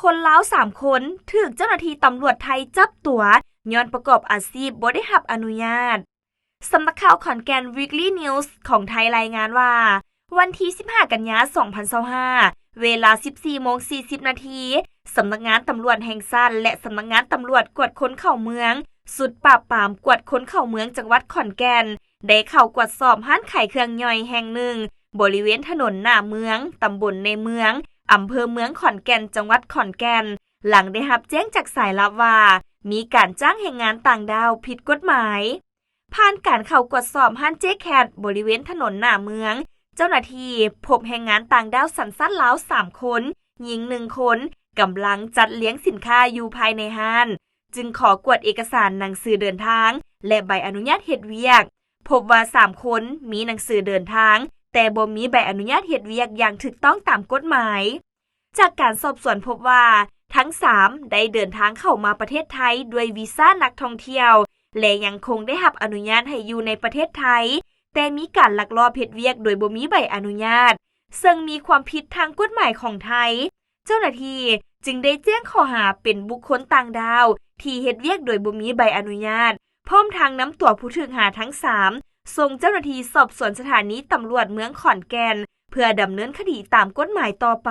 ຄົນລາວສາມຄົນ ຖືກເຈົ້າໜ້າທີ່ຕຳຫຼວດໄທຈັບຕົວ ຍ້ອນປະກອບອາຊີບບໍ່ໄດ້ຮັບອະນຸຍາດ. ສຳນັກຂ່າວ Khon Kaen Weekly News ຂອງໄທລາຍງານວ່າ ວັນທີສິບຫ້າ ກັນຍາ ສອງພັນຊາວຫ້າ ເວລາ ສິບສີ່ໂມງສີ່ສິບນາທີ ສຳນັກງານຕຳຫຼວດແຫ່ງຊາດ ແລະ ສຳນັກງານຕຳຫຼວດກວດຄົນເຂົ້າເມືອງ ຊຸດປາບປາມກວດຄົນເຂົ້າເມືອງ ຈັງຫວັດຂອນແກ່ນ ໄດ້ເຂົ້າກວດສອບຮ້ານຂາຍເຄື່ອງຍ່ອຍແຫ່ງໜຶ່ງ ບໍລິເວນຖະໜົນໜ້າເມືອງ, ຕຳບົນໃນເມືອງ, ອຳເພີເມືອງຂອນແກ່ນ, ຈັງຫວັດຂອນແກ່ນ, ຫຼັງໄດ້ຮັບແຈ້ງຈາກສາຍລັບວ່າ ມີການຈ້າງແຮງງານຕ່າງດ້າວຜິດກົດໝາຍ. ຜ່ານການເຂົ້າກວດສອບຮ້ານເຈແຄດ ບໍລິເວນຖະໜົນໜ້າເມືອງ, ເຈົ້າໜ້າທີ່ພົບແຮງງານຕ່າງດ້າວສັນຊາດລາວສາມຄົນ, ຍິງໜຶ່ງຄົນ, ກຳລັງຈັດລຽງສິນຄ້າຢູ່ພາຍໃນຮ້ານ, ຈຶ່ງຂໍກວດເອກະສານໜັງສືເດີນທາງ ແລະ ໃບອະນຸຍາດເຮັດວຽກ. ພົບວ່າສາມຄົນມີໜັງສືເດີນທາງ, ແຕ່ບໍ່ມີໃບອະນຸຍາດເຮັດວຽກຢ່າງຖືກຕ້ອງຕາມກົດໝາຍ. ຈາກການສອບສວນພົບວ່າ ທັງສາມໄດ້ເດີນທາງເຂົ້າມາປະເທດໄທດ້ວຍວີຊານັກທ່ອງທ່ຽວ ແລະ ຍັງຄົງໄດ້ຮັບອະນຸຍາດໃຫ້ຢູ່ໃນປະເທດໄທ, ແຕ່ມີການລັກລອບເຮັດວຽກໂດຍບໍ່ມີໃບອະນຸຍາດ, ເຊິ່ງມີຄວາມຜິດທາງກົດໝາຍຂອງໄທ. ເຈົ້າໜ້າທີ່ຈຶ່ງໄດ້ແຈ້ງຂໍ້ຫາເປັນບຸກຄົນຕ່າງດ້າວທີ່ເຮັດວຽກໂດຍບໍ່ມີໃບອະນຸຍາດ, ພ້ອມທັງນຳຕົວຜູ້ຖືກຫາທັງສາມ ສົ່ງເຈົ້າໜ້າທີ່ສອບສວນສະຖານີຕຳຫຼວດເມືອງຂອນແກ່ນ ເພື່ອດຳເນີນຄະດີຕາມກົດໝາຍຕໍ່ໄປ.